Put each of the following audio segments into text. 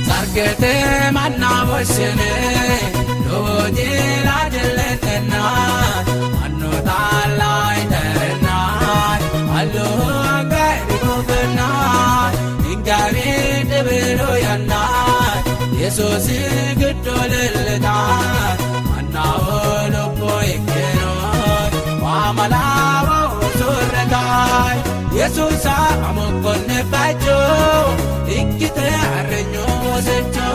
Sargete manna woshshine lowo jila jilletenna mannu taalla iterna allu anga ingawi dibilu yanna Yesuusi giddo leellita mannaho lubbo ikkino waamalawo usurretaay Yesuusa amokkonne bacho ikkite arrenyo wosecho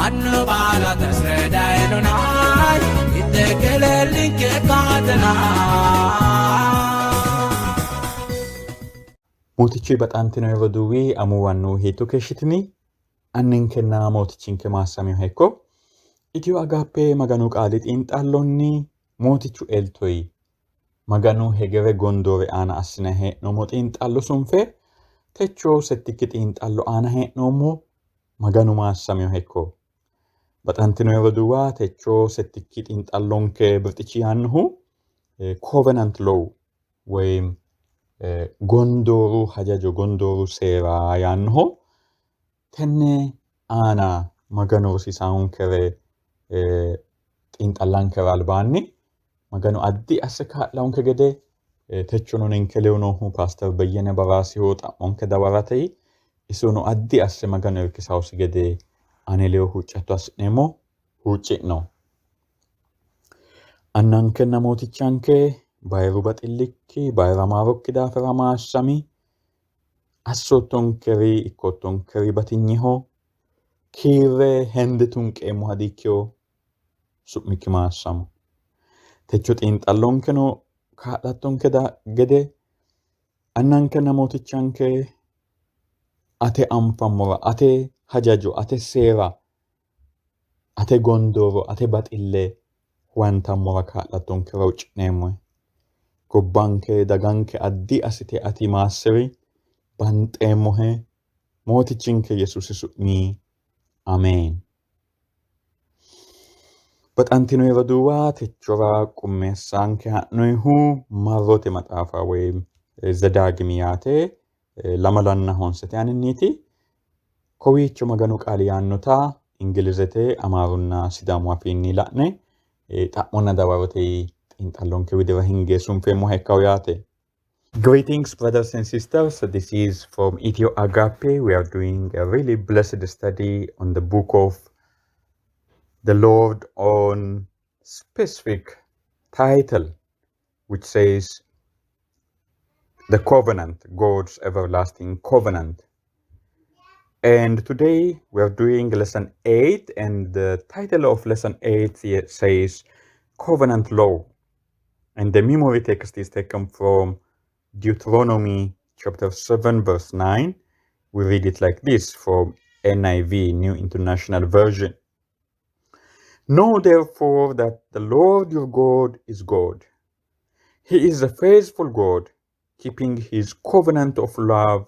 annu baala tasredaynonay ittekelellinke kaatena. Mootichu baxantino roduuwi amuwannu hiitto keeshshitini? Anninkenna mootichinke maassaminoha ikko. Itiyo Agaappe Maganu qaali xiinxallonni mootichu eltoyi Maganu hegere gondoori aana assine hee'noommo xiinxallo sunfe techo settikki xiinxallo aana hee'noommo. Maganu maassaminoha ikko. Baxantino roduuwa techo settikki xiinxallonke birxichi yaannohu Covenant Law woyim gondooru hajajo gondooru seera yaannoho. Tenne aana Maganu rosiisaankere xiinxallankera albaanni Maganu addi asse kaa'lonke gede techono ninke ledo noohu Paaster Beyyene Baraasiho xa'monke dawarate isono addi asse Maganu irkisawosi gede ane ledo huuccatto assi'neemmo huucci'no. Annankenna mootichanke bayiru baxillikki bayira maarokki daafira maassami assoottonkeri ikkoottonkeri batinyeho kiirre hende tunqeemmoha diikkiyo su'mikki maassamo. Techo xiinxallonkeno kaa'lattonke gede annankenna mootichanke ate anfammora ate hajajo ate seera ate gondooro ate baxille huwantammora kaa'lattonkera huucci'neemmohe. Gobbanke daganke addi assite ati maassiri banxeemmohe mootichinke Yesuusi su'mi ameen. Baxantino roduuwa techora qummeessanke ha'noyihu marrote maxaafa woy Zedaagimi yaate lamalanna honsete aaninniiti. Kowiicho Maganu qaali yaannota Ingilizete, Amaarunna Sidaamu afiinni la'ne xa'monna dawarote xiinxallonke widira hinge sunfeemmoha ikkawo yaate. Greetings, brothers and sisters. This is from Ethio Agape. We are doing a really blessed study on the book of the Lord on specific title, which says the covenant, God's everlasting covenant. And today we are doing lesson 8, and the title of lesson 8 says Covenant Law. And the memory text is taken from Deuteronomy chapter 7, verse 9. We read it like this from NIV, New International Version. Know therefore that the Lord your God is God. He is a faithful God, keeping his covenant of love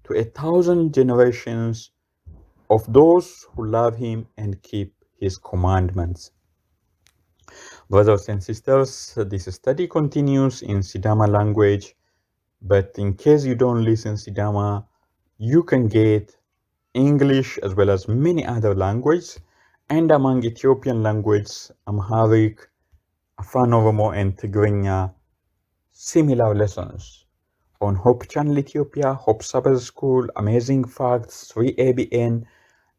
to 1,000 generations of those who love him and keep his commandments. Brothers and sisters, this study continues in Sidama language, but in case you don't listen Sidama, you can get English as well as many other languages, and among Ethiopian languages, Amharic, Afan Oromo, and Tigrinya, similar lessons on Hope Channel Ethiopia, Hope Sabbath School, Amazing Facts, 3ABN,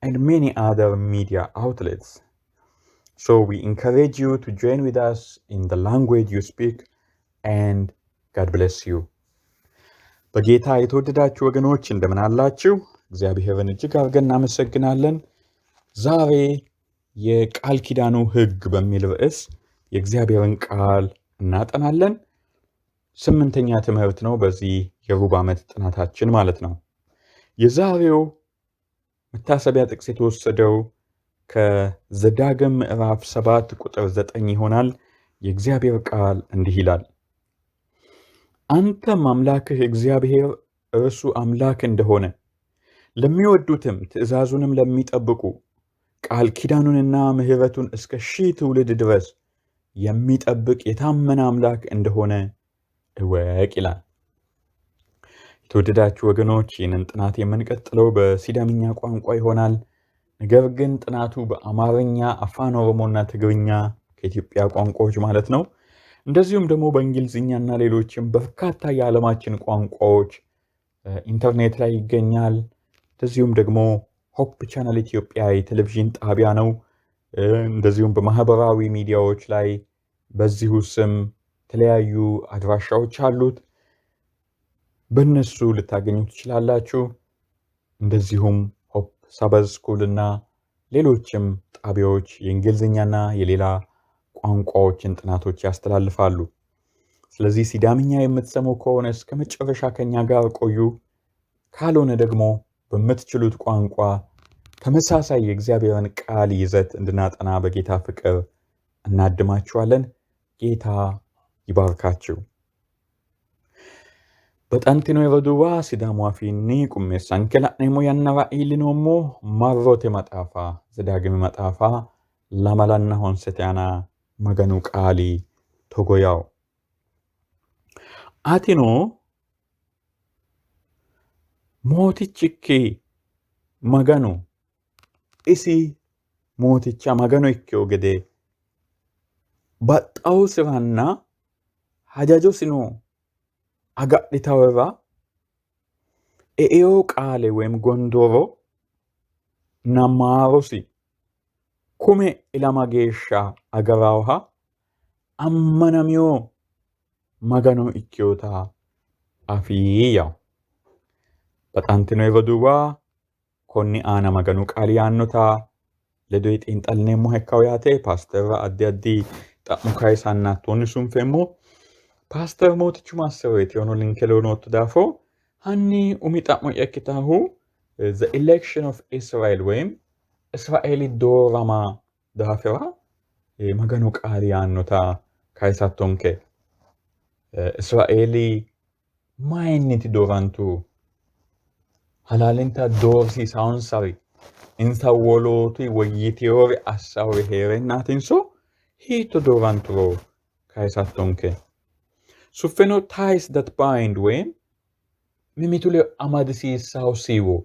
and many other media outlets. So we encourage you to join with us in the language you speak, and God bless you. በጌታ የተወደዳችሁ ወገኖች እንደምን አላችሁ? እግዚአብሔርን እጅግ አድርገን እናመሰግናለን። ዛሬ የቃል ኪዳኑ ሕግ በሚል ርዕስ የእግዚአብሔርን ቃል እናጠናለን። ስምንተኛ ትምህርት ነው በዚህ የሩብ ዓመት ጥናታችን ማለት ነው። የዛሬው መታሰቢያ ጥቅስ የተወሰደው ከዘዳግም ምዕራፍ 7 ቁጥር 9 ይሆናል። የእግዚአብሔር ቃል እንዲህ ይላል፣ አንተም አምላክህ እግዚአብሔር እርሱ አምላክ እንደሆነ ለሚወዱትም ትእዛዙንም ለሚጠብቁ ቃል ኪዳኑንና ምሕረቱን እስከ ሺህ ትውልድ ድረስ የሚጠብቅ የታመነ አምላክ እንደሆነ እወቅ ይላል። የተወደዳችሁ ወገኖች ይህንን ጥናት የምንቀጥለው በሲዳምኛ ቋንቋ ይሆናል። ነገር ግን ጥናቱ በአማርኛ፣ አፋን ኦሮሞና ትግርኛ ከኢትዮጵያ ቋንቋዎች ማለት ነው። እንደዚሁም ደግሞ በእንግሊዝኛና ሌሎችም በርካታ የዓለማችን ቋንቋዎች ኢንተርኔት ላይ ይገኛል። እንደዚሁም ደግሞ Hope Channel ኢትዮጵያ የቴሌቪዥን ጣቢያ ነው። እንደዚሁም በማህበራዊ ሚዲያዎች ላይ በዚሁ ስም የተለያዩ አድራሻዎች አሉት። በእነሱ ልታገኙ ትችላላችሁ። እንደዚሁም Hope Sabbath School እና ሌሎችም ጣቢያዎች የእንግሊዝኛና የሌላ ቋንቋዎችን ጥናቶች ያስተላልፋሉ። ስለዚህ ሲዳምኛ የምትሰሙ ከሆነ እስከ መጨረሻ ከኛ ጋር ቆዩ። ካልሆነ ደግሞ በምትችሉት ቋንቋ ተመሳሳይ የእግዚአብሔርን ቃል ይዘት እንድናጠና በጌታ ፍቅር እናድማችኋለን። ጌታ ይባርካችሁ። Baxantino roduuwa Sidaamu afiinni qummeessanke la'neemmo yannara iillinoommo marrote maxaafa Zedaagimi maxaafa 25 aana Maganu qaali togo yawo. Atino mootichikki Maganu isi mooticha Magano ikkewo gede baxxawosiranna hajajosino agadhitawera e'eyo qaale woyim gondooro na maarosi kume ilama geeshsha agaraoha ammanamiyo Magano ikkewota afi yawo. Baxantino roduuwa konni aana Maganu qaali yaannota ledo xiinxallineemmoha ikkawo yaate. Paasterra addi addi xa'mo kayisanna hattonni sunfeemmo. Paaster Mootichu Maassero yono linke ledo nootto daafo hanni umi xa'mo'ya ikkitahu the election of Israel ወይም እስራኤል doorama daafira Maganu qaali yaannota kayisattonke. Israeeli mayinniti doorantu? Halaalinta doorsiisaonsari insa wolootu woyyiteyori assawori hee'rennaatinso hiitto dooranturo kayisattonke. Suffeno ties that bind ወይም mimmitu ledo amadisiissawo siiwo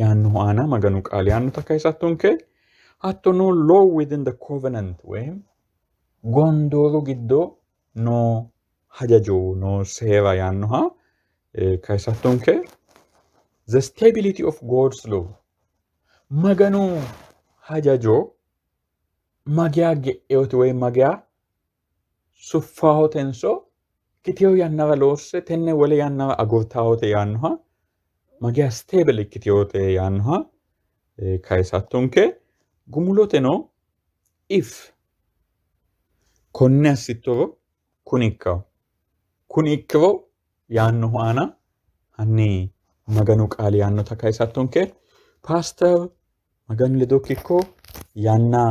yaannohu aana Maganu qaali yaannota kayisattonke. Hattono law within the covenant ወይም gondooru giddo noo hajajo noo seera yaannoha kayisattonke. The stability of God's law Maganu hajajo mageya ge'eyote woy mageya suffahotenso ikkiteyo yannara loosse tenne wole yannara agurtawote yaannoha mageya stable ikkiteyote yaannoha kayisattonke. Gumuloteno if konne assittoro kuni ikkawo kuni ikkiro yaannohu aana hanni Maganu qaali yaannota kayisattonke. Paaster Maganu ledokki ikko yanna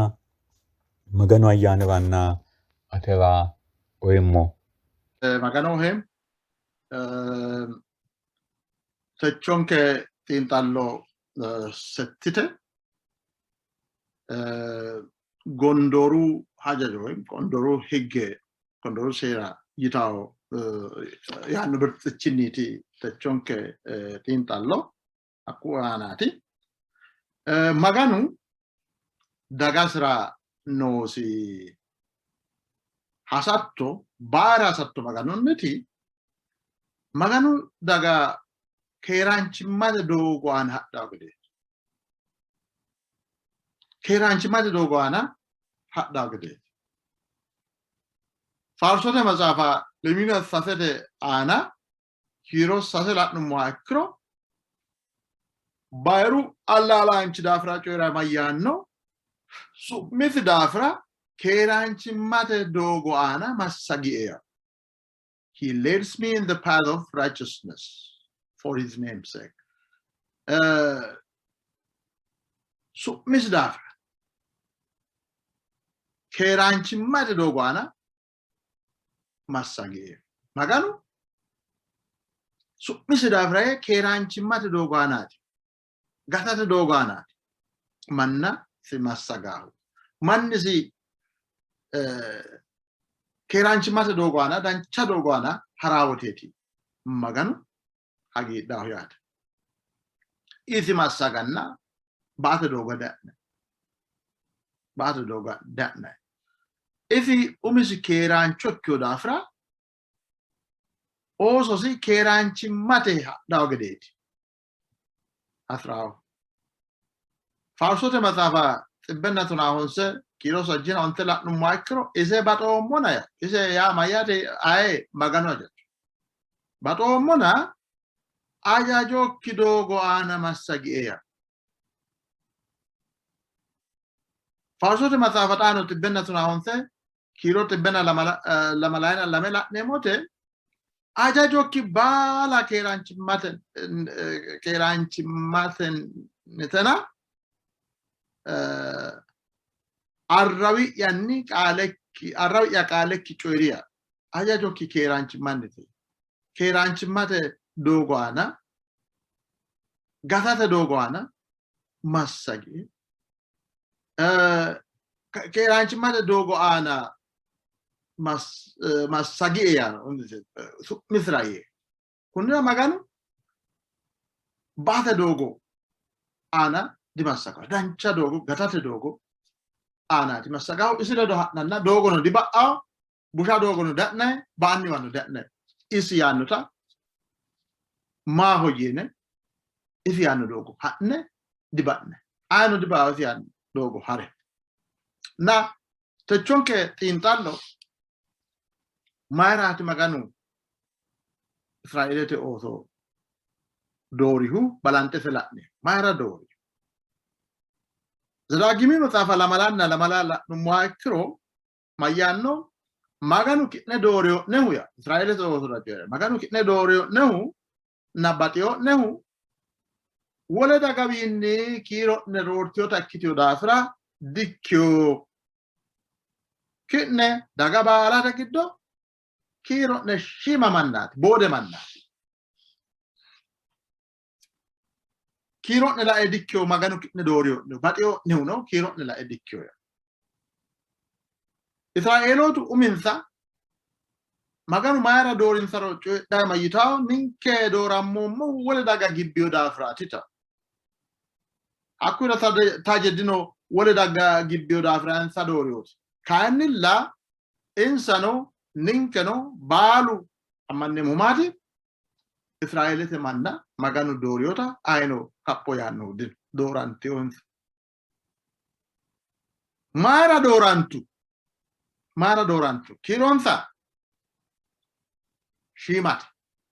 Maganu ayyaaniranna atera oyeemmo. Maganohe techonke xiinxallo settite gondooru hajajo woyim gondooru higge gondooru seera yitawo yaanno birxichinniiti techonke xiinxallo hakku aanaati. Maganu dagasira noosi hasatto baara hasatto Maganunniti Maganu daga keeraanchimmate doogo aana hadhawo gedeeti. Keeraanchimmate doogo aana hadhawo gedeeti. Faarsote maxaafa 23 aana kiiro 3 la'nummoha ikkiro bayiru allaalaanchi daafira coyi'ra mayyaanno? Su'misi daafira keeraanchimmate doogo aana massagie yaanno. He leads me in the path of righteousness for his name's sake. Su'misi daafira keeraanchimmate doogo aana massage. Maganu su'misi daafira yee keeraanchimmate doogo aanaati, gatate doogo aanaati manna si massagaahu. Mannisi keeraanchimmate doogo aana, dancha doogo aana haraawoteeti. Maganu hagiidhaho yaate. Isi massaganna baate doogo da'ne. Baate doogo da'ne. Isi umisi keeraancho ikkino daafira oososi keeraanchimmate hadhawo gedeeti hasi'rawo. Faarsote maxaafa 119 kiiro 35 la'nummoha ikkiro ise baxoommona ya ise yaa mayyaate aye Maganu hajajo baxoommona hajajokki doogo aana massagie ya. Faarsote maxaafa xaano 119 kiiro 122 la'neemmote hajajokki baala keeraanchimmatenitena arrawi'yanni qaalekki arrawi'ya qaalekki coyi'riya hajajokki keeraanchimmannite keeraanchimmate doogo aana gatate doogo aana massagi keeraanchimmate doogo aana massagie yaano su'misira yee kunnira Maganu baate doogo aana dimassagaho dancha doogo gatate doogo aanaati massagaho isi ledo ha'nanna doogono diba'aho busha doogono da'nayi ba'anniwano da'nayi isi yaannota maahoyye yine isi yaanno doogo ha'ne diba'ne ayino dibao isi yaanno doogo hare na techonke xiinxallo mayiraati Maganu Israeelete ooso doorihu balanxe ise la'ne mayira doori? Zedaagimi maxaafa lamalanna lamala la'nummoha ikkiro mayyaanno? Maganu ki'ne doorino'nehu ya Israeelete oosora coyi're Maganu ki'ne doorino'nehu na baxino'nehu wole dagawiinni kiiro'ne roortinota ikkitino daafira dikkino. Ki'ne daga baalate giddo kiiro'ne shiima mannaati, boode mannaati. Kiiro'ne lae dikkino Maganu ki'ne doorino'nehu, baxino'nehuno kiiro'ne lae dikkino. Israeelootu uminsa Maganu mayira doorinsaro coyidhanni mayyitawo ninke doorammoommohu wole daga gibbino daafiraati yitanno. Hakkuyira taje dino wole daga gibbino daafira insa doorinooti. Kayinnilla insano ninkeno baalu ammanneemmohu maati? Israeelete manna Maganu doorinota ayino kapho yaannohu dino. Doorantino insa. Mayira doorantu? Mayira doorantu? Kiironsa shiimate,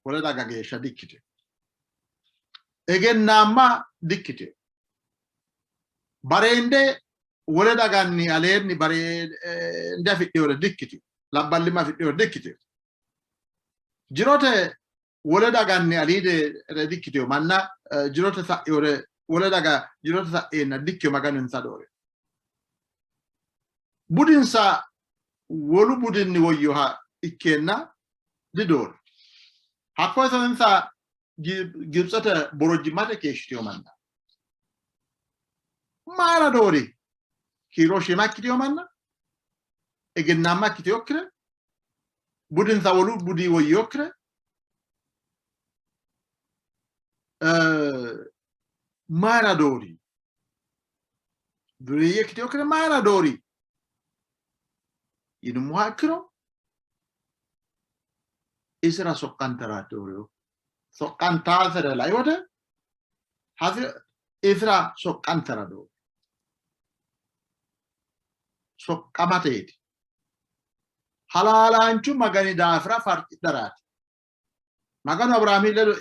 wole daga geeshsha dikkitino. Egennaamma dikkitino. Bareende wole daganni aleenni bareende afidhinore dikkitino. Labballimma afidhinore dikkitino. Jirote wole daganni aliidere dikkitino manna jirote sa'inore wole daga jirote sa'eenna dikkino Maganu insa doorino. Budinsa wolu budinni woyyoha ikkeenna didoorino. Hakko iso insa Gibitsete borojjimmate keeshshitino manna mayira doori? Kiiro shiima ikkitino manna, egennaamma ikkitinokkire, budinsa wolu budi woyyinokkire, mayira doori? Dureeyye ikkitinokkire mayira doori? Yinummoha ikkiro isira soqqantara doorino. Soqqantaasira lai wote isira soqqantara doori. Soqqamateeti. Halaalaanchu Magani daafira farcidharaati. Maganu Abiraami ledo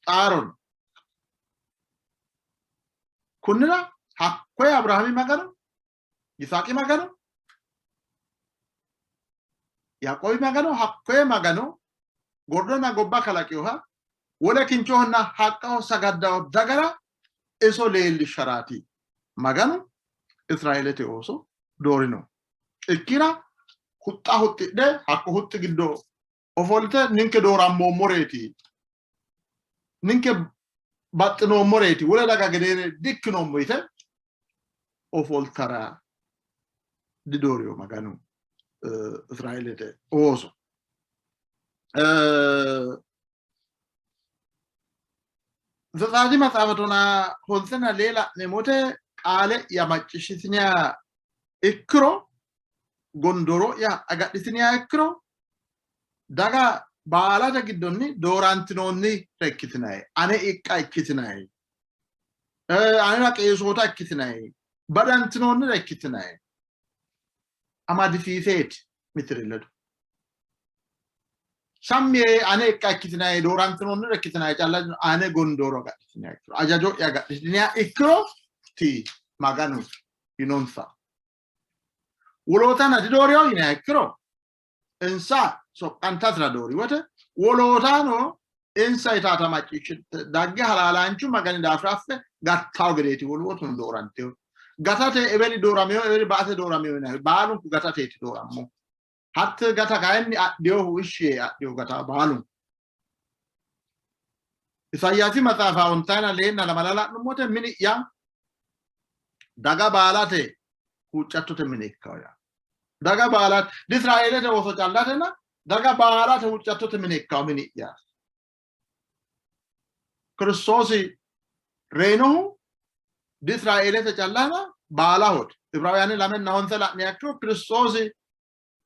xaaro no. Kunnira hakkoye Abiraami Magano, Yisaaqi Magano, Yaaqoobi Magano, hakkoye Magano gordonna gobba kalaqinoha wole kinchohonna haqqaho sagaddaho dagara iso leellishsharaati Maganu Israeelete ooso doorino. Ikkina huxxa huxxidhe hakko huxxi giddo ofolte ninke doorammoommoreeti, ninke baxxinoommoreeti, wole daga gedeere dikkinoommo yite ofoltara didoorino Maganu Israeelete ooso. Zetsaati maxaafa 54 la'neemmote qaale'ya macciishshitiniha ikkiro gondooro'ya agadhitiniha ikkiro daga baalate giddonni doorantinoonnire ikkitinanni, ane iqqa ikkitinanni, anera qeesoota ikkitinanni, badantinoonnire ikkitinanni amadisiiseeti mitiri ledo. Sammi yee ane iqqa ikkitinanni, doorantinoonnire ikkitinanni calla ane gondooro agadhitiniha ikkiro, ajajo'ya agadhitiniha ikkiro ti Maganu yinonsa. Wolootana didoorino yiniha ikkiro insa soqqantasira doori wote wolootano insa yitaata macciishshite dagge halaalaanchu Magani daafira affe gattawo gedeeti wolootuno doorantino. Gatate eweli dooramino eweli ba''ate dooramino yinanni baalunku gatateeti doorammo. Hatte gata kayinni adhinohu ishshi yee adhino gata baalunku. Isayyaasi maxaafa ontayina leenna lamala la'nummote mini'ya daga baalate huuccattote mine ikkawo yaa. Daga baalate Israeelete ooso callatena daga baalate huuccattote mine ikkawo mini'ya. Kiristoosi reyinohu Israeelete callana baalahooti. Ibraawuyaani lamenna honse la'niha ikkiro Kiristoosi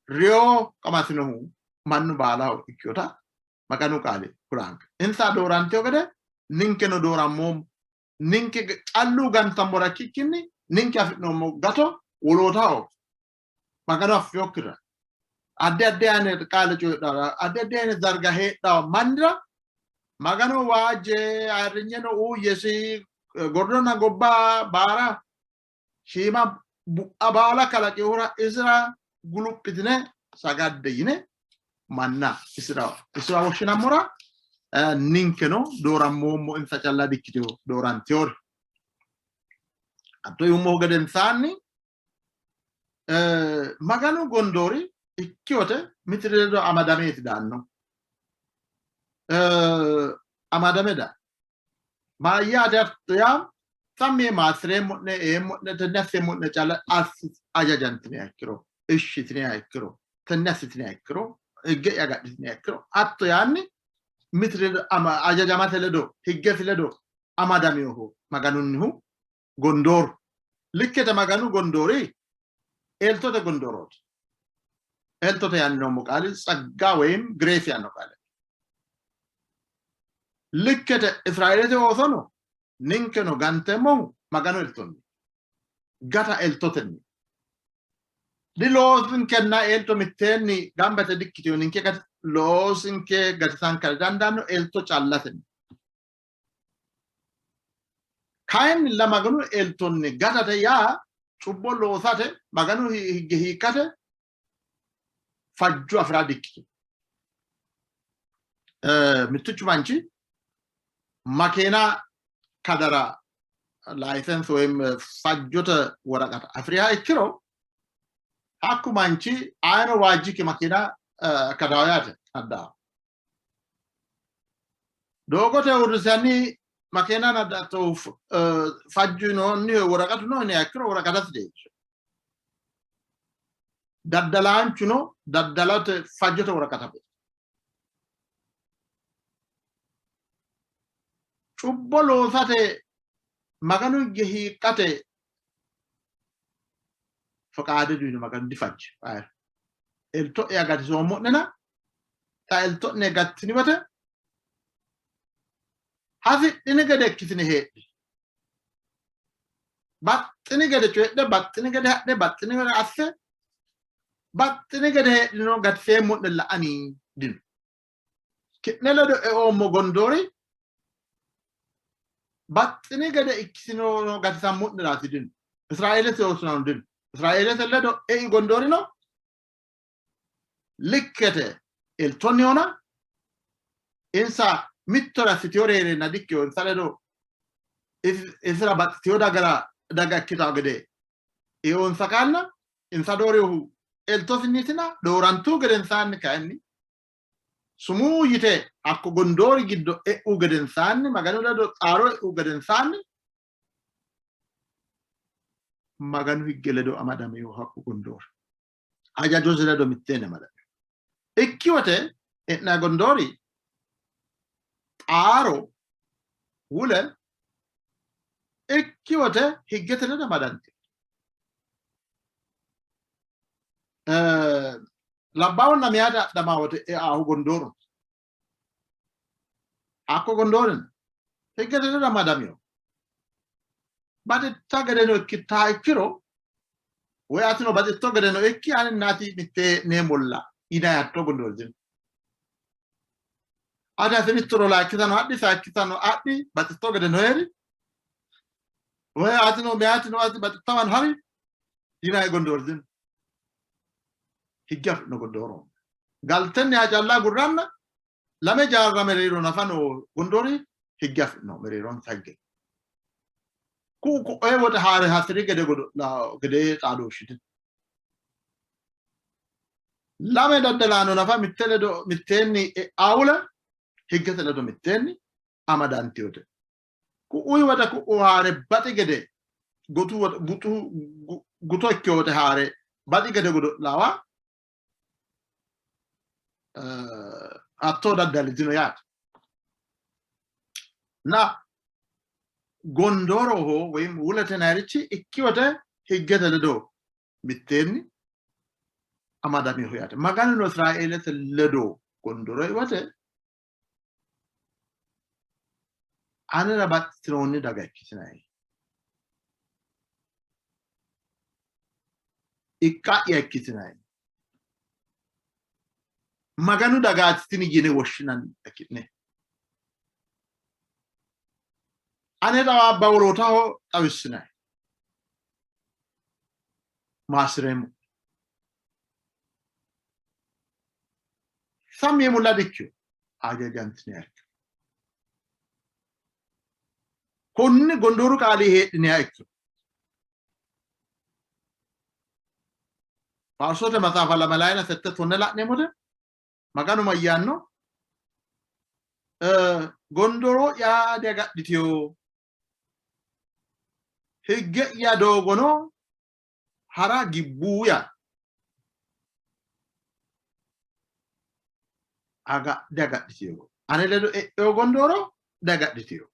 reyo qamasinohu mannu baalaho ikkinota Maganu qaali kulanke. Insa doorantino gede ninkeno doorammoommo. Ninke callu gantammora ikkikkinni ninke afi'noommo gato wolootaho Magano affinokkirira addi addi ayine qaale coyidhara addi addi ayine darga heedhawo mannira Magano waajje ayirrinyeno uuyyesi gordonna gobba baara shiima bu'a baala kalaqinohura isira guluphitine sagadde yine manna isira isira woshshinammora ninkeno doorammoommo insa calla dikkitino doorantiyori. Hatto yuummohu gedensaanni Maganu gondoori ikkiwote mitiri ledo amadameeti daanno. Amadame daa. Mayyaate hatto yaa sammi yee maassi'reemmo'ne, eemmo'ne, tenne asseemmo'ne calla ajajantiniha ikkiro, ishshitiniha ikkiro, tenne assitiniha ikkiro, higge'ya agadhitiniha ikkiro, hatto yaanni mitiri ledo ajajamate ledo, higgesi ledo amadaminohu Maganunnihu gondooru. Likkete Maganu gondoori eltote gondoorooti. Eltote yaanni noommo qaali tsagga woyim grace yaanno qaale. Likkete Israeelete oosono ninkeno ganteemmohu Maganu eltonni, gata eltotenni. Diloosinkenna elto mitteenni gamba yite dikkitino, ninke loosinke gatisankera dandaanno elto callatenni. Kayinnilla Maganu eltonni gatate yaa cubbo loosate, Maganu higge hiikkate fajjo afi'ra dikkitino. Mittichu manchi makeena kadara layisense woyim fajjote woraqata afi'riha ikkiro hakku manchi ayino waajjikki makeena kadawo yaate addaho. Doogote uurrisanni makeena nadattohu fajju noonni woraqatu no yiniha ikkiro woraqatasi leellisha. Daddalaanchuno daddalate fajjote woraqata afi'ra. Cubbo loosate Maganu higge hiiqqate faqaade duyino Maganu difajji. Elto'ya gatisoommo'nena xa elto'ne gattini wote hasidhini gede ikkitine heedhe. Baxxini gede coyidhe, baxxini gede hadhe, baxxini gede asse, baxxini gede heedhino gatiseemmo'ne la'ani dino. Ki'ne ledo eoommo gondoori baxxini gede ikkitino gatisammo'neraati dino. Israeelete oosono dino. Israeelete ledo ei gondoorino likkete eltonnihona insa mittore assitiyore hee'reenna dikkiyo insa ledo isira baxxitiyo dagara daga ikkitawo gede eonsa qaalla insa doorinohu eltosinniitina doorantuu gedensaanni kayinni sumuu yite hakko gondoori giddo e'u gedensaanni Maganu ledo xaaro e'u gedensaanni Maganu higge ledo amadamino hakku gondoori hajajosi ledo mitteenni amadamino. Ikki wote e'nanni gondoori xaaro Wule ikki wote higgete ledo amadantino. Labbaahunna meyaate adhamaa wote eaahu gondooro hakko gondoorino higgete ledo amadamino. Baxitta gedeno ikkittaa ikkiro woy atino baxitto gedeno ikki aninna ati mitte hee'neemmolla yinanni hatto gondoori dino. Ati hasi'rittoro layikkitano adhi, sayikkitano adhi, baxitto gedeno hee'ri. Woy atino meyatino ati baxittawan hari yinanni gondoori dino. Higge afi'no gondooro. Galtenniha calla agurranna lame jaarra mereero nafa noo gondoori higge afi'no mereeronsa higge. Ku'u ko'ee woxe haare hasi'ri gede godo'la gede xaadooshshi dino. Lame daddalaano nafa mitte ledo mitteenni e'aawula higgete ledo mitteenni amadantinote. Ku'uyi woxe ku'u haare baxi gede gutu gutu guto ikkino woxe haare baxi gede godo'laawa hattoo daddali dino yaate. Na gondooroho woyim wulete yinannirichi ikki wote higgete ledo mitteenni amadaminoho yaate. Maganuno Israeelete ledo gondooro ei wote anera baxxitinoonni daga ikkitinanni. Iqqa'ya ikkitinanni. Maganu dagaati tini yine woshshinanni ki'ne. Ane xawaabba wolootaho xawissinanni. Maassi'reemmo. Sammi yee mulla dikkino. Hajajantiniha ikkiro. Konni gondooru qaali heedhiniha ikkiro. Faarsote maxaafa lamalayina sette tonne la'neemmote Maganu mayyaanno? Gondooro'ya diagadhitino, higge'ya doogono ha'ra gibbuu yaanno. Diagadhitino, ane ledo e'ino gondooro diagadhitino,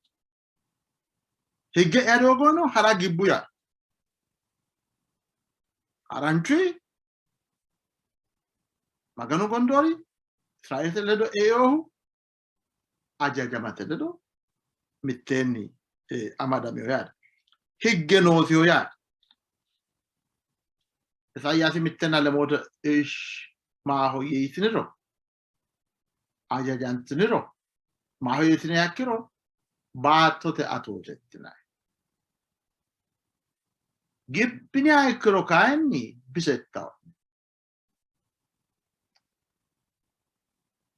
higge'ya doogono ha'ra gibbu yaanno. Haranchuyi Maganu gondoori Israeelete ledo einohu ajajamate ledo mitteenni amadamino yaate. Higge noosiho yaate. Isayaasi mittenna lemoote ish maahoyye yitiniro ajajantiniro maahoyye yitiniha ikkiro baattote atoote ittinanni. Gibbiniha ikkiro kayinni bise itta'o'ne.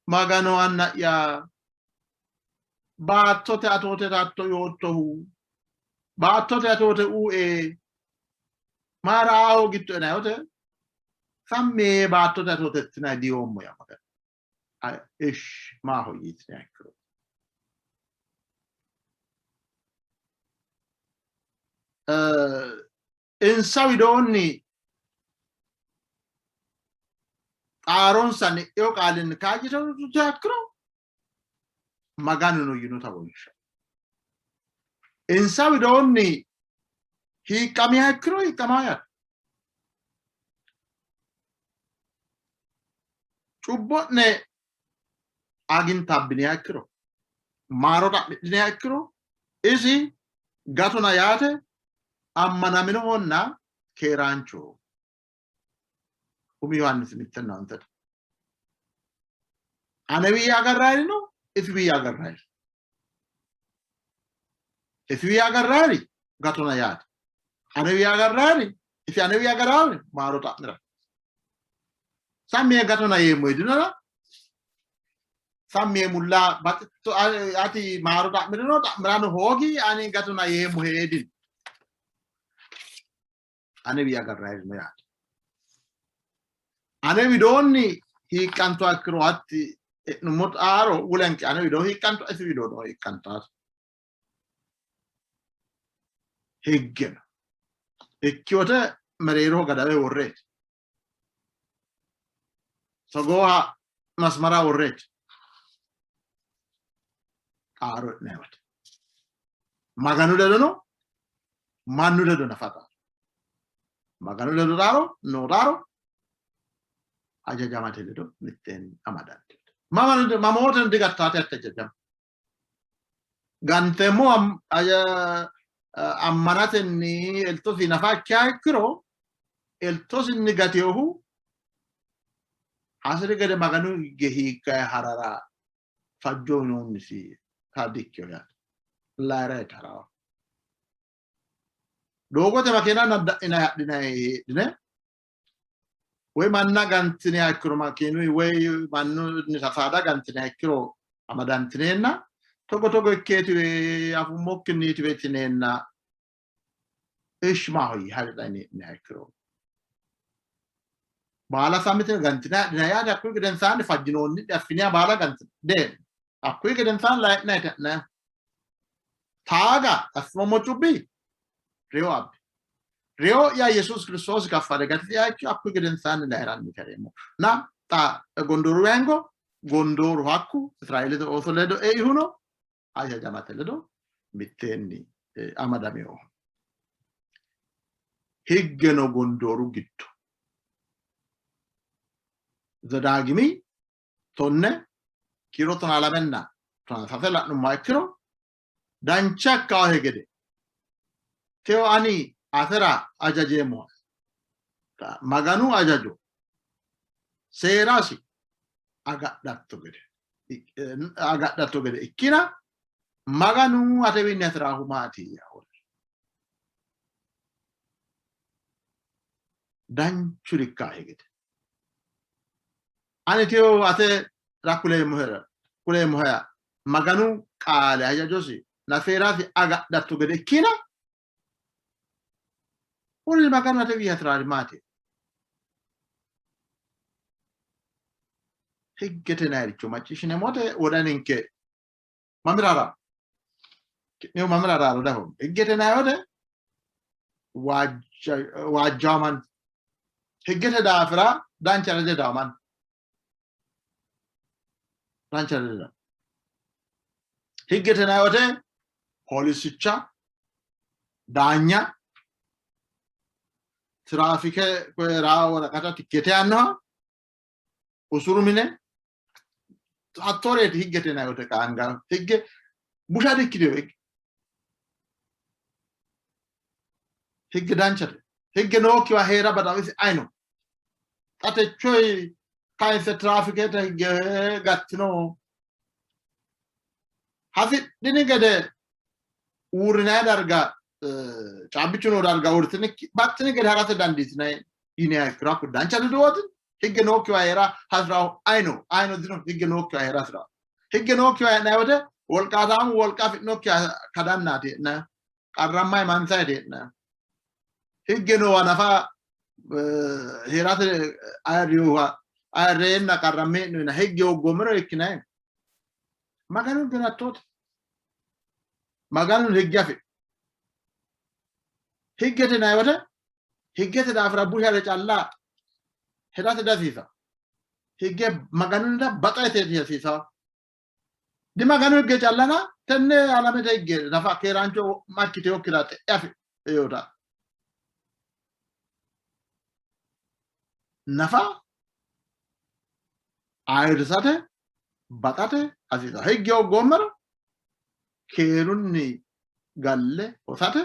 Magano anna'ya, baattote atoote itatto yoottohu, baattote atoote uue, mayira aa hoogittoena yoote, sammi yee baattote atoote ittinanni diyoommo yaa Magano. Ish maahoyye yitiniha ikkiro. Insa widoonni xaaronsanni e'ino qaalinni kaajjitinoha ikkiro Maganuno yinota wonsha. Insa widoonni hiiqqamiha ikkiro hiiqqamaa yaate. Cubbo'ne agintabbiniha ikkiro, maaro xa'midhiniha ikkiro, isi gatona yaate ammanaminohonna keeraanchoho. Umi Yohaannisi mittenna ontete. Anewiyi agarraayiri no, isiwiyi agarraayiri. Isiwiyi agarraayiri gatona yaate. Anewiyi agarraayiri, isi anewiyi agaraayiri maaro xa'mira. Sammi yee gatona yeemmo yidinona sammi yee mulla baxitto ati maaro xa'mirino xa'mirano hoogi ani gatona yeemmo heedin. Anewi agarraayiri no yaate. Ane widoonni hiiqqantuha ikkiro hatti e'nummo xaaro wulenke ane widoo hiiqqantu isi widoono hiiqqantaate. Higge no. Ikkiwote mereeroho gadawe worreeti. Togooha masmara worreeti. Xaaro e'nanni wote. Maganu ledono mannu ledo nafa xaaro. Maganu ledo xaaro noo xaaro hajajamate ledo mitteenni amadantino. Mamooteno digattaate hatte hajajama. Ganteemmo ammanatenni eltosi nafa ikkiha ikkiro eltosinni gatinohu hasi'ri gede Maganu higge hiikkae harara fajjo uyinoonnisi ta dikkino yaate. Layi'ra harawa. Doogote makeena nadda'inanni hadhinanni heedhine woy manna gantiniha ikkiro makiinuyi woy mannunni saada gantiniha ikkiro amadantineenna togo togo ikkeetiwe afummokkinniitiwe yitineenna ish maahoyye haridhani heedhiniha ikkiro baala sammitine gantine hadhina yaate hakkuyi gedensaanni fajjinoonni affiniha baala gantine deen hakkuyi gedensaanni layi'nayite ha'naya taaga assinoommo cubbi reyo abbi reyo'ya Yesuus Kiristoosi kaffale gatisi'ya ikkiro hakkuyi gedensaanni layi'ranni kareemmo na xa gondooru yango gondooru hakku Israeelete ooso ledo eihuno hajajamate ledo mitteenni amadaminoho. Higgeno gondooru giddo Zedaagimi 10 kiiro 12nna 13 la'nummoha ikkiro dancha ikkaohe gede teyo ani atera hajajeemmohe Maganu hajajo seerasi agadhatto gede agadhatto gede ikkina Maganu atewiinni hasi'raahu maati? Danchuri ikkahe gede ani teyo atera kuleemmohera kuleemmoheha Maganu qaale hajajosi na seerasi agadhatto gede ikkina kuni Maganu atewiinni hasi'raari maati? Higgete yinanniricho macciishshineemmo wote wodaninke mamira ha'ranno? Ki'nehu mamira ha'raaro dafoommo. Higgete yinanni wote waajjawo manni. Higgete daafira danchare dihedawo manni. Danchare dihedawo. Higgete yinanni wote poolisicha, daanya, tiraafike raa woraqata tikkete yaannoha, usuru mine hattooreeti higgete yinanni wote qaanga higge busha dikkitino higge. Higge danchate. Higge nookkiwa hee'ra baxawo isi ayino. Xa techoyi kayinse tiraafikete higge gattino. Hasidhini gede uurrinanni darga caabbichu noo darga uurritinikki baxxini gede harate dandiitinanni yiniha ikkiro hakku dancha duduwooti. Higge nookkiwa hee'ra hasi'rahu ayino ayino dino higge nookkiwa hee'ra hasi'rahu. Higge nookkiwa hee'nanni wote wolqaataamu wolqa afi'nokkiha kadannaati hee'nanni. Qarrammayi mansayti hee'nanni. Higge noowa nafa hee'rate ayirriyoha ayirreenna qarramme hee'noyina higge hooggoommero ikkinanni. Maganu higge hattoote. Maganu higge afi'no. Higgete yinanni wote higgete daafira bushare calla hedate dihasiisanno. Higge Maganunnitta baxate hasiisanno. Di Maganu higge callana tenne alamete higge nafa keeraancho makkiteyokkira xe'e afidhinota nafa ayirrisate baxate hasiisanno. Higge hooggoommero keerunni galle hosate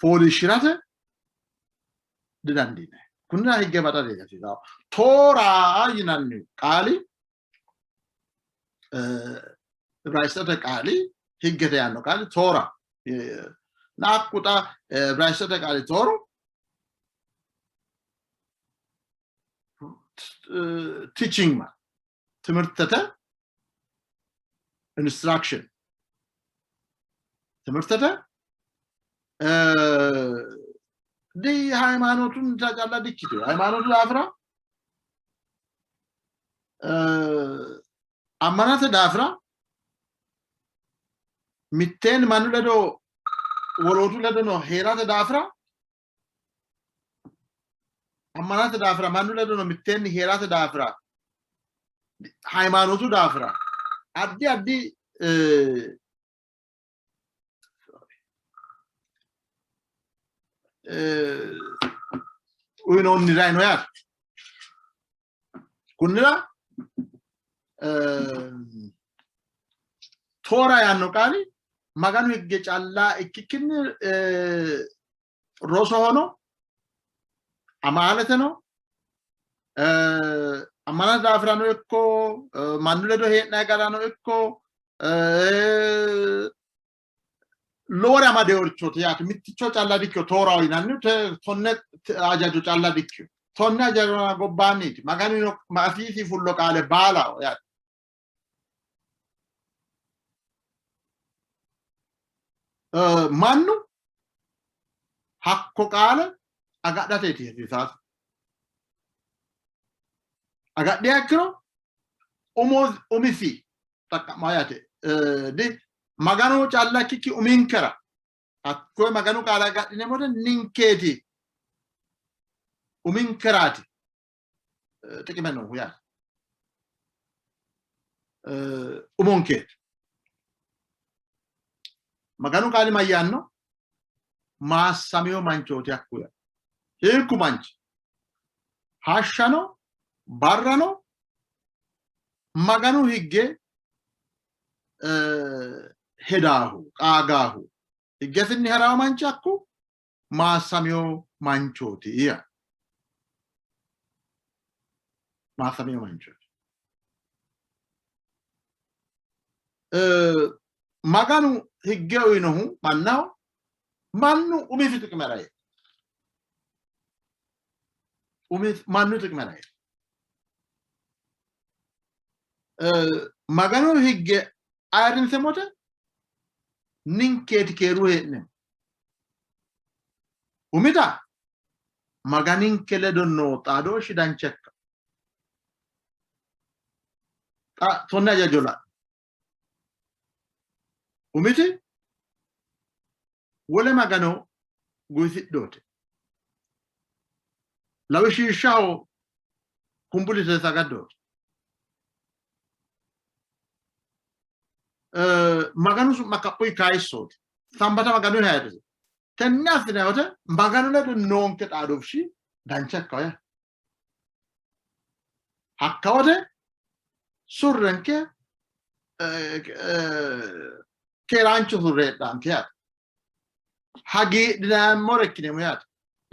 fooliishshi'rate didandiinanni. Kunnira higge baxa dihasiisanno. Toora yinanni qaali Ibraayisxete qaali higgete yaanno qaali toora hakku xa Ibraayisxete qaali tooru teaching ማለት ትምህርተተ instruction ትምህርተተ ዲ ሃይማኖቱን ታጫላ ዲችቱ ሃይማኖቱ ዳፍራ ammanate daafira mitteenni mannu ledo wolootu ledo no hee'rate daafira ammanate daafira mannu ledo no mitteenni hee'rate daafira hayimaanotu daafira addi addi Uyinoonni dayino yaate. Kunnira Toora yaanno qaali Maganu higge calla ikkikkinni rosohono amaaleteno ammanate daafirano ikko mannu ledo hee'nanni garano ikko lowore amadeeworichooti yaate. Mitticho calla dikkino tooraho yinanni tonne hajajo calla dikkino. Tonne hajajo gobbaanniiti. Maganu afiisi fullo qaale baalaho yaate. Mannu hakko qaale agadhateeti hasiisaasi. Agadhiha ikkiro umo umisi xaqqa'maa yaate. Di Maganu calla ikkikki uminkera hakkoye Maganu qaale agadhineemmo wote ninkeeti uminkeraati xiqime noohu yaate. Umonkeeti. Maganu qaali mayyaanno? Maassamino manchooti hakku yaate. Hiikku manchi? Hashshano barrano Maganu higge hedaahu qaagaahu higgesinni ha'rawo manchi hakku maassamino manchooti ya maassamino manchooti. Maganu higge uyinohu mannaho mannu umisi xiqimera yee mannu xiqimera yee Maganu higge ayirrinseemmote ninkeeti keeru hee'neemmo. Umita Maganinke ledo noo xaadooshshi dancha ikka. Xa tonne hajajo la'no. Umiti wole magano guwisidhooti. Lawishshaho kumbulite sagaddooti. Maganu su'ma kaphuyi kayissooti. Sambata Maganu ayirrisi. Tenne assinanni wote Maganu ledo noonke xaadooshshi dancha ikkawo yaate. Hakka wote surrenke keeraancho surre heedhanke yaate. Hagiidhineemmore ikkineemmo yaate.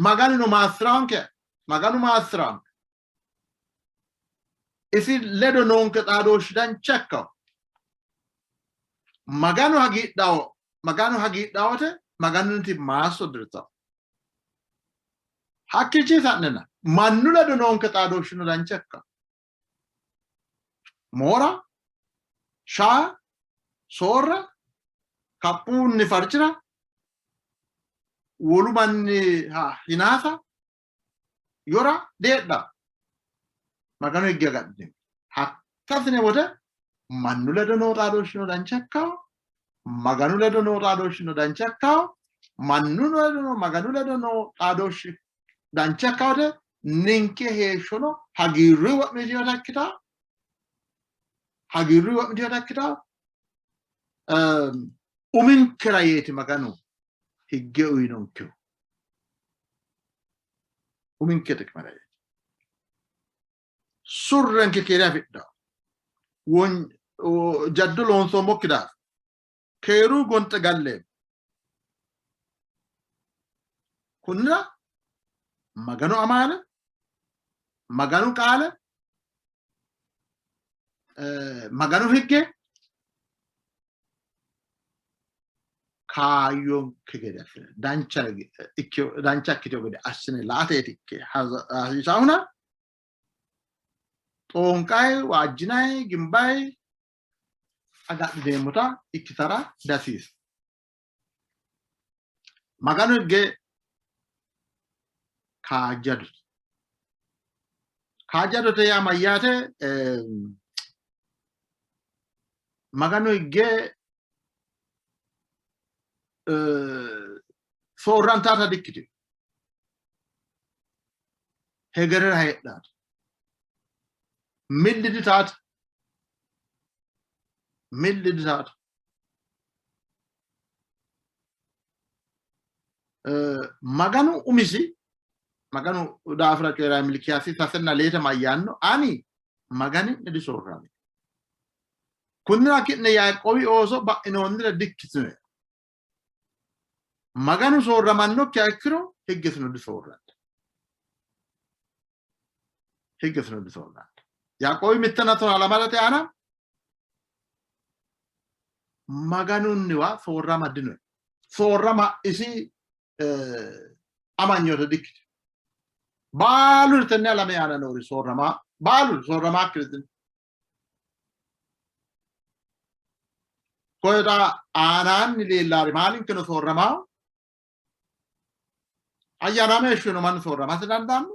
Maganuno maassi'raanke, Maganu maassi'raanke. Isi ledo noonke xaadooshshi dancha ikkawo. Maganu hagiidhawo, Maganu hagiidhawote Maganunniti maasso dirtawo. Hakkiichi sa'nena mannu ledo noonke xaadooshshino dancha ikka. Moora, shaa, soorra, kaphunni farcira, wolu manni hinaasa, yora deedha. Maganu higge agadhine. Hakka assine wote mannu ledo noo xaadooshshino dancha ikkawo, Maganu ledo noo xaadooshshino dancha ikkawo, mannu ledo noo Maganu ledo noo xaadooshshi dancha ikkawo wote ninke heeshshono hagiirru wo'mitinota ikkitawo, hagiirru wo'mitinota ikkitawo. Uminkera yeeti Maganu higge uyinonkehu. Uminke xiqimera yeeti. Surrenke keere afidhanno. Jaddo loonsoommokki daafira keeru gonxe galleemmo. Kunnira Maganu amaale, Maganu qaale, Maganu higge kaayyonke gede assine dancha dancha ikkitino gede assine la''ateeti ikke hasiisaahuna xoonqayi waajjinayi gimbayi agadhineemmota ikkitara dihasiisa. Maganu higge kaajjadote. Kaajjadote yaa mayyaate? Maganu higge soorrantaata dikkitino. Hegerera heedhaate. Milli ditaate. Milli ditaate. Maganu umisi Maganu daafira coyi'ra Milkiyaasi sasenna leete mayyaanno? Ani Magani'ne disoorrami. Kunnira ki'ne Yaaqoobi ooso ba'inoonnire dikkitine. Maganu soorramannokkiha ikkiro higgesino disoorranno. Higgesino disoorranno. Yaaqoobi mittenna tonaa lamalate aana Maganunniwa soorrama dino. Soorrama isi amanyoote dikkitino. Baaluri tenne alame aana noori soorrama baaluri soorramaakkiri dino. Koye xa aanaanni leellaari maalinkeno soorramaa ayyaanaame heeshshono mannu soorramasi dandaanno.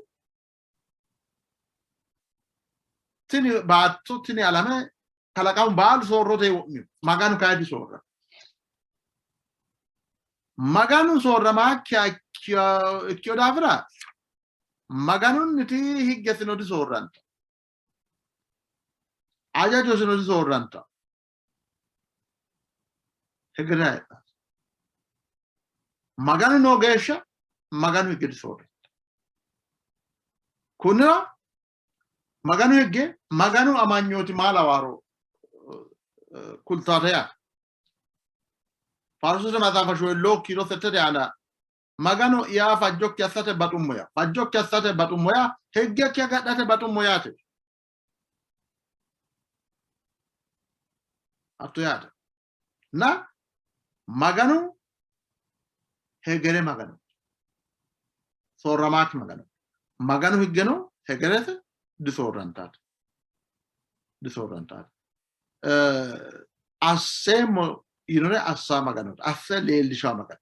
Tini baatto tini alame kalaqamu baalu soorrote wo'mino. Maganu kayi disoorrama. Maganu soorramaakkiha ikkino daafira Maganunniti higgesino disoorrantanno. Hajajosino disoorrantanno. Hegere heedhanno. Maganu noo geeshsha Maganu higge disoorrantanno. Kunnira Maganu higge Maganu amanyooti maa lawaaro kultaate yaate. Faarsote maxaafa shoyilloo kiiro settete aana Magano'ya fajjokki assate baxummo yaa fajjokki assate baxummo yaa higgekki agadhate baxummo yaate. Hatto yaate. Na Maganu hegere Magano soorramaakki Magano Maganu higgeno hegerete disoorrantaate disoorrantaate. Asseemmo yinore assa Maganooti asse leellishaa Magano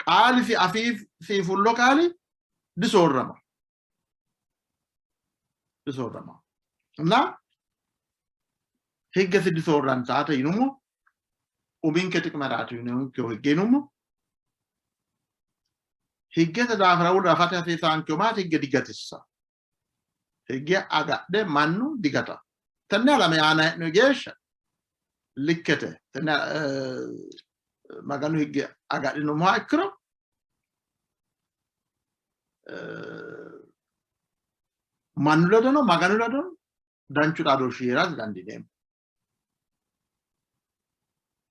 qaalisi afiisi fullo qaali disoorrama disoorrama እና higgesi disoorrantaate yinummo uminke xiqimeraati yinonkehu higge yinummo higgete daafira wolu afate hasiisaankehu maati higge digatissa higge agadhe mannu digata tenne alame aana hee'noyi geeshsha likkete tenne maganu higge agadhinummoha ikkiro mannu ledono maganu ledono danchu xaadooshshi hee'ra dandiineemmo.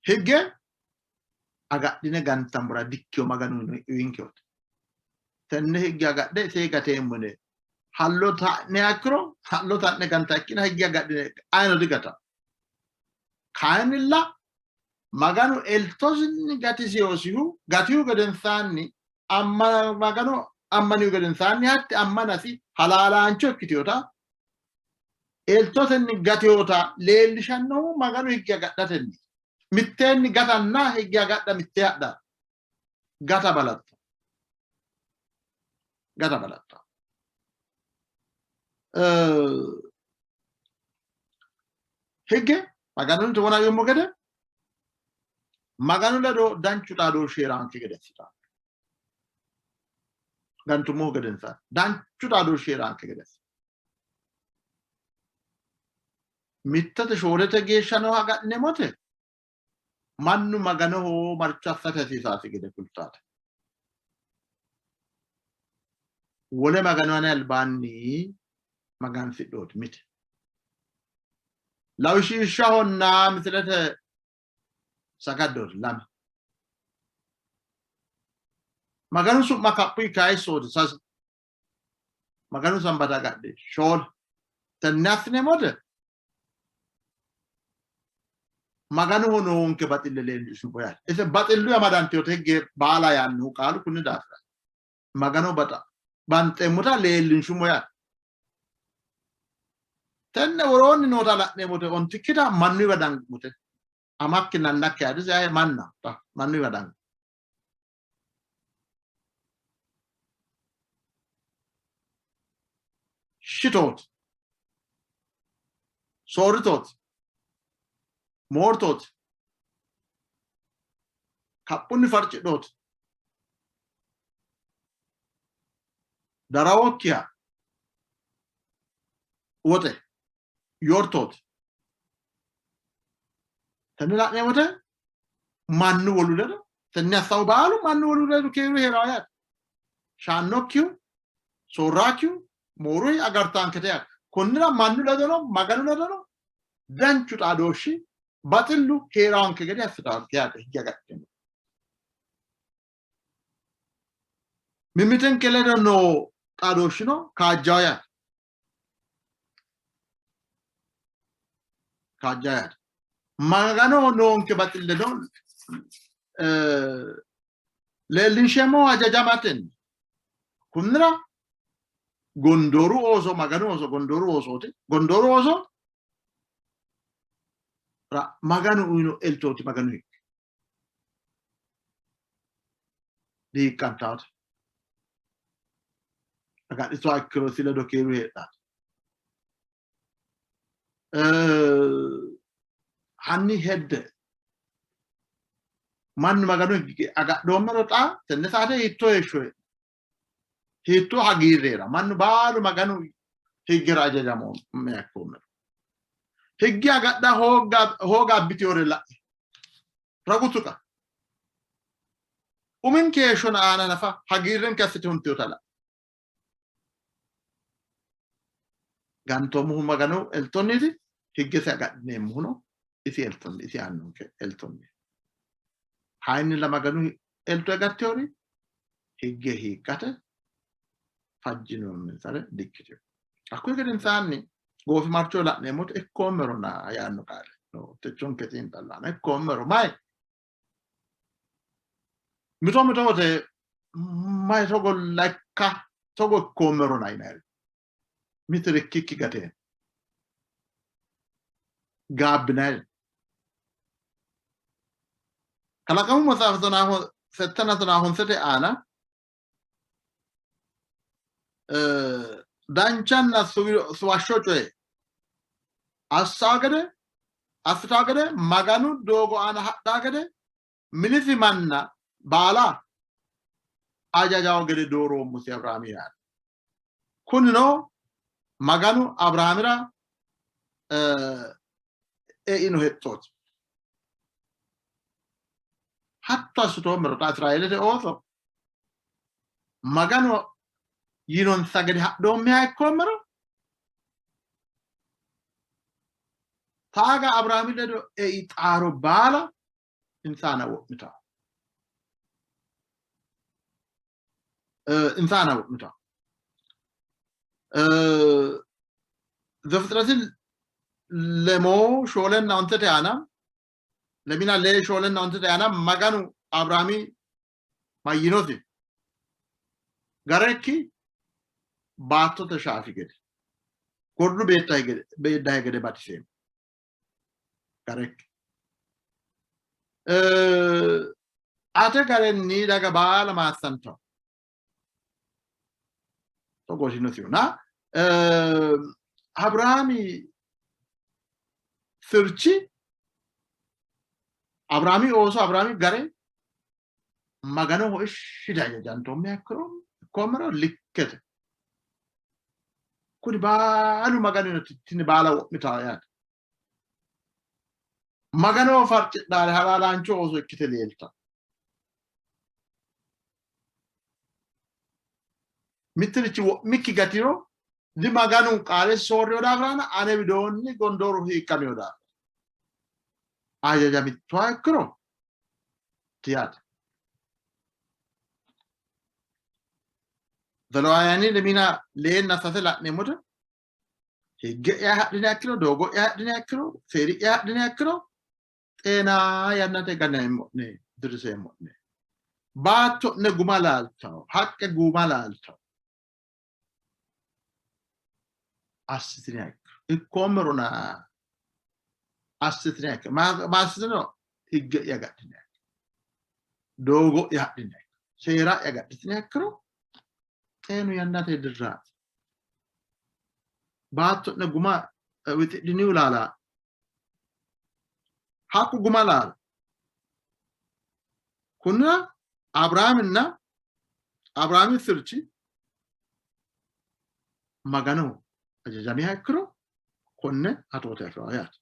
Higge agadhine gantammora dikkiyo maganu uyinkewoti. Tenne higge agadhe isee gateemmo yine hallo ta'ne ikkiro hallo ta'ne ganta ikkina higge agadhine ayino digata. Kayinnilla Maganu eltosinni gatisiyosihu gatihu gedensaanni Magano ammanihu gedensaanni hatti ammanasi halaalaancho ikkitinota eltotenni gatinota leellishannohu Maganu higge agadhatenni mitteenni gatanna higge agadha mittee hadha gata balaxxa gata balaxxa higge Maganunte wona yuummo gede Maganu ledo danchu xaadooshshi hee'raanke gede assitanno. Gantummohu gedensaanni danchu xaadooshshi hee'raanke gede assitanno. Mittete shoolete geeshsha nooha agadhineemmote mannu Maganoho marcho assate hasiisaasi gede kultaate. Wole Magano ane albaanni magansidhooti mite. Lawishshahonna misilete sagaddooti lame. Maganu su'ma kaphuyi kayissooti sase. Maganu sambata agadhe shoole. Tenne assineemmote Maganoho noonke baxille leellishshumo yaate. Ise baxillu amadantinote higge baala yaannohu qaalu kunni daafira. Magano baxa banxeemmota leellinshumo yaate. Tenne woroonni noota la'neemmote ontikkita mannuyiwa dangote. Amakkinna annakki ayirrisi aye manna mannuyiwa dango. Shitooti. Soorritooti. Moortooti. Kaphunni farcidhooti. Darawokkiha woxe yortooti. Tenne la'neemmote mannu wolu ledo Tenne assahu baalu mannu wolu ledo keeru hee'rawo yaate. Shaannokkihu, soorraakkihu, mooruhi agartaankete yaate. Konnira mannu ledono Maganu ledono danchu xaadooshshi baxillu hee'raanke gede assitaanke yaate higge agadhine. Mimmitinke ledo noo xaadooshshino kaajjawo yaate. Kaajjawo yaate. Maganoho noonke baxilleno leellinsheemmo hajajamatenni. Kunnira gondooru ooso Maganu ooso gondooru oosooti. Gondooru ooso Maganu uyino eltooti Maganu higge. Dihiqqantaate. Agadhituha ikkiro isi ledo keeru heedhaate. Hanni hedde mannu Maganu higge agadhoommero xa tenne saate hiittoo heeshsho hee'no? Hiittoo hagiirri hee'ra? Mannu baalu Maganu higgera ajajamoommeha ikkoommero. Higge agadha hooga abbitiyore la'e. Ragu tuqa. Uminke heeshshona aana nafa hagiirrenke assite huntiyota la'e. Gantoommohu Maganu eltonniiti, higgesi agadhineemmohuno isi eltonni, isi aannonke eltonni. Kayinnilla Maganu elto agattewori higge hiiqqate fajjinoonninsare dikkitino. Hakkuyi gedensaanni goofimarcho la'neemmoti ikkoommerona yaanno qaale no techonke xiinxallaano ikkoommero mayi mito mito wote mayi togo lekka togo ikkoommerona yinayri mitiri ikkikki gateen gaabbinayri kalaqamu maxaafa settanna tonaa honsete aana danchanna suwashsho coye assaa gede assitaa gede Maganu doogo aana hadhaa gede minisi manna baala ajajawo gede dooroommosi Abiraami yaanno. Kunino Maganu Abiraamira eino hexxooti. Hatto assitoommero xa Israeelete ooso Maganu yiinonsa gede hadhoommeha ikkoommero taaga Abiraami ledo ei xaaro baala insa aana wo'mitanno. Insa aana wo'mitanno. Zefixireti lemoo shoolenna ontete aana lemina lee shoolenna ontete aana Maganu Abiraami mayyinosi? Garekki baattote shaafi gede, gordu beeddahe gede batiseemmo. Garekki. Ate garenni daga baala maassantawo. Togo yinosihuna Abiraami sirchi Abiraami ooso Abiraami gare Maganoho ishshi hajajantoommeha ikkiro ikkoommero likkete. Kuni baalu Maganu tini baala wo'mitaa yaate. Maganoho farcidhaare halaalaancho ooso ikkite leelta. Mittirichi wo'mikki gatiro di Maganu qaale soorrino daafirana ane widoonni gondooru hiiqqamino daafira. Hajajamittoha ikkiro yaate. Zelewaawuyaani lemina leenna sase la'neemmote higge'ya hadhiniha ikkiro, doogo'ya hadhiniha ikkiro, seeri'ya hadhiniha ikkiro xeena yannate ganeemmo'ne, dirriseemmo'ne. Baatto'ne guma laaltawo, haqqe guma laaltawo. Assitiniha ikkiro, ikkoommerona assitiniha ikkiro, ma assitino? Higge'ya agadhiniha ikkiro, doogo'ya hadhiniha ikkiro, seera'ya agadhitiniha ikkiro xeenu yannate dirraati. Baatto'ne guma wixidhinihu laala, haqqu guma laala. Kunnira Abiraaminna Abiraami sirchi Maganoho hajajamiha ikkiro konne atoote afi'ranno yaate.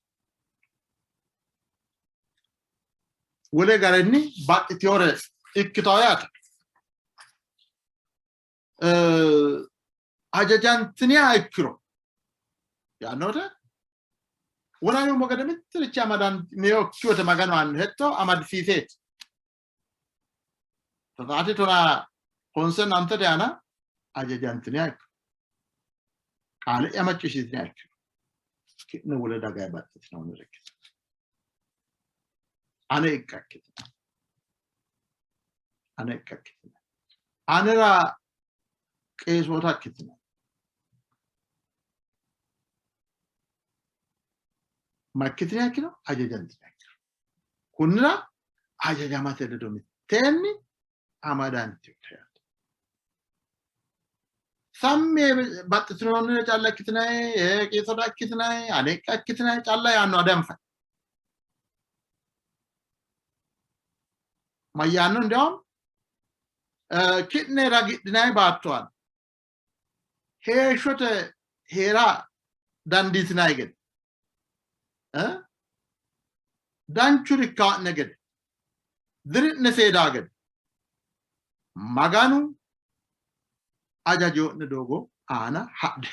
Wole garinni baxxitewore ikkitawo yaate. Hajajantiniha ikkiro yaannote wona yoommo gede mittirichi amadantinokki wote Maganu aanno hexxo amadisiiseeti. Tataati tona honsenna ontete aana hajajantiniha ikkiro qaale'ya macciishshitiniha ikkiro ki'ne wole daganni baxxitinoonnire ikkitino. Ane iqqa ikkitino. Ane iqqa ikkitino. Anera qeesoota ikkitino. Ma ikkitiniha ikkiro hajajantiniha ikkiro. Kunnira hajajamate ledo mitteenni amadantinote yaate. Sammi baxxitinoonnire calla ikkitinanni, qeesoota ikkitinanni, aleqqa ikkitinanni calla yaanno adanfani. Mayyaanno indiyaawum ki'ne ragidhinanni baatto aana heeshshote hee'ra dandiitinanni gede danchuri ikkaa'ne gede diri'ne seedaa gede Maganu ajajo'ne doogo aana hadhe.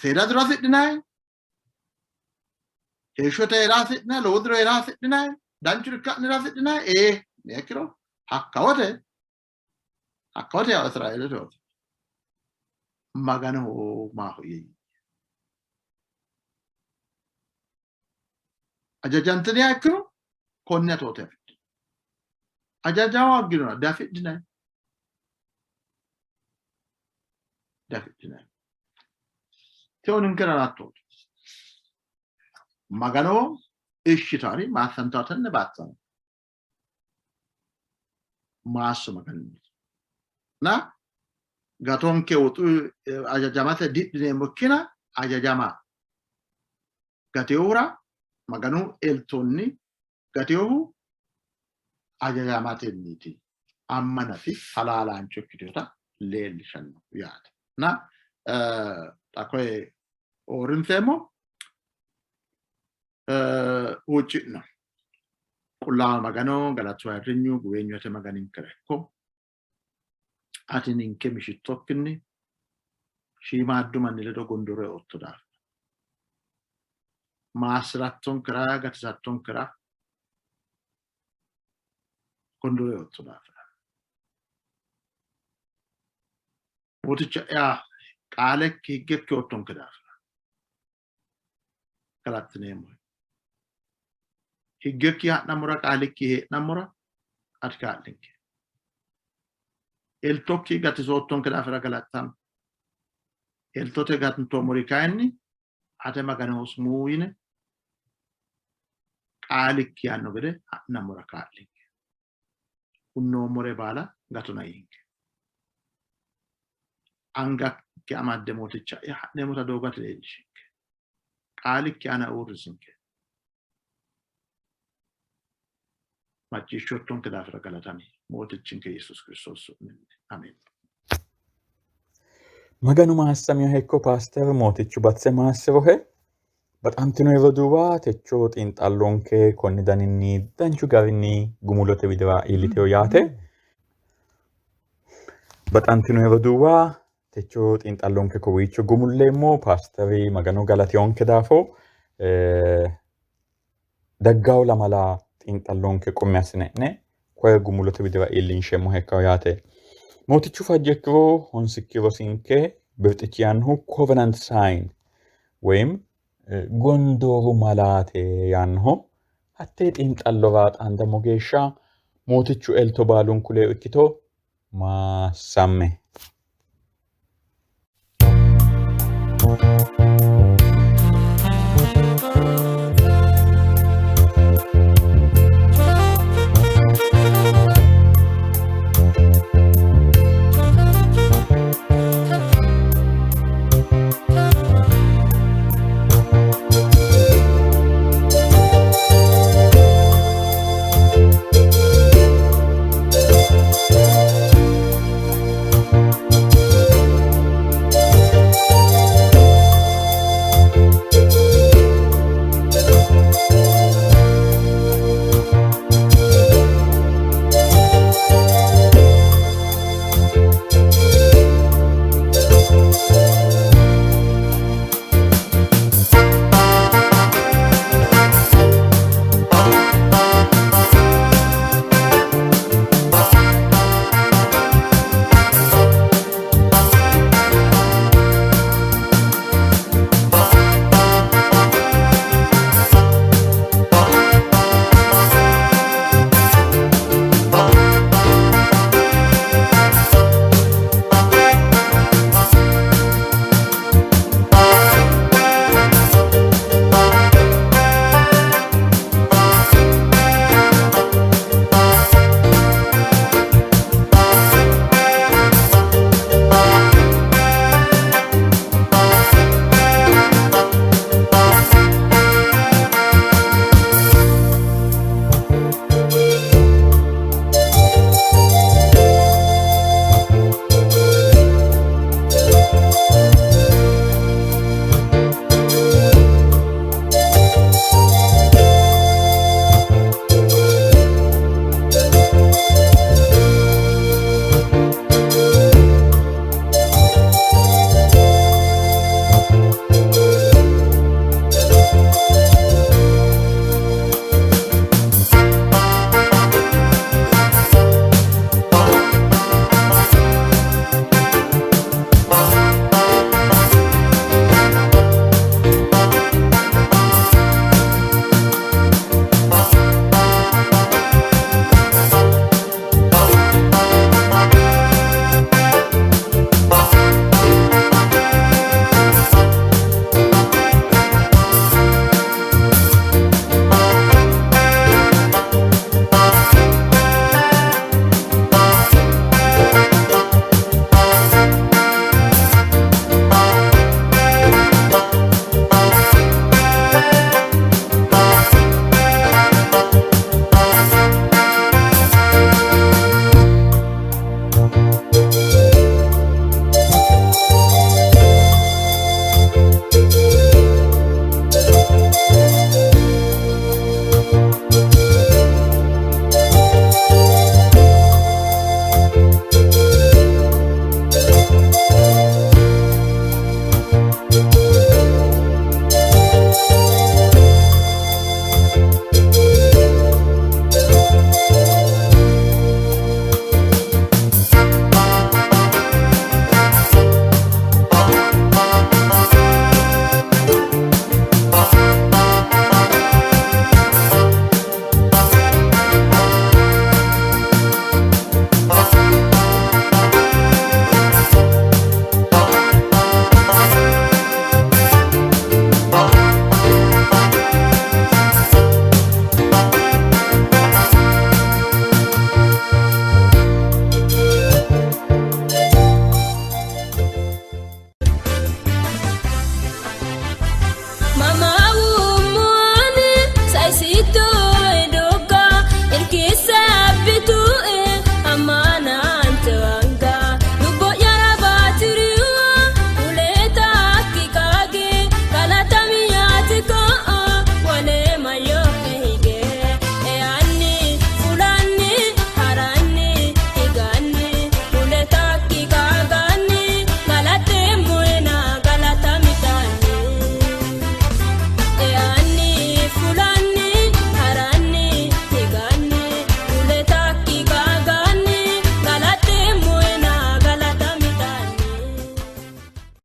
Seeda diro afidhinanni, heeshshote hee'ra hasidhinanni, lowo diro hee'ra hasidhinanni, danchuri ikka'nera hasidhinanni, ee ikkiro hakkawote hakkawote yawo Israeelete wote Maganoho maahoyye yii. Hajajantiniha ikkiro konne atoote afidhino. Hajajama hoogginona diafidhinanni. Diafidhinanni. Tewo ninkera hattooti. Maganoho ishshitaari maassantawo tenne baatto maasso Maganunni. Na gatonke woxu hajajamate didhineemmokkina hajajama gateyohura Maganu eltonni gateyohu hajajamatenniiti ammanasi halaalaancho ikkitinota leellishanno yaate. Na xa koye uurrinseemmo. Huucci'no. Qullaawa Magano galatu ayirrinyu guweenyu ate Maganinkera ikko. Ati ninke mishittokkinni shiimaaddu manni ledo gondooro eootto daafira. Maassi'rattonkera gatisattonkera gondooro eootto daafira. Mooticha'ya qaalekki higgekki oottonke daafira. Galattineemmohe. Higgekki ha'nammora qaalikki hee'nammora ati kaa'linke. Eltokki gatisoottonke daafira galattano. Eltote gantoommori kayinni ate Maganoho sumuu yine qaalikki yaanno gede ha'nammora kaa'linke. Hunnoommore baala gatona yiinke. Angakki amadde Mooticha'ya ha'neemmota doogate leellishinke. Qaalikki aana uurrisinke. Macciishshoottonke daafira galatami. Mootichinke Yesuus Kiristoos su'minni. Ameen. Maganu maassamiha ikko paaster Mootichu batise maassirohe. Baxantino roduuwa techo xiinxallonke konni daninni danchu garinni gumulote widira iillitino yaate. Baxantino roduuwa techo xiinxallonke kowiicho gumulleemmo. Paasteri Maganu galatiyonke daafo daggawo lamala xiinxallonke qummi assine'ne koye gumulote widira iillinsheemmoha ikkawo yaate. Mootichu fajjo ikkiro honsikki rosinke birxichi yaannohu Covenant Sign woyim gondooru malaate yaannoho. Hattee xiinxallora xaandammo geeshsha Mootichu elto baalunku ledo ikkito. Maassamme.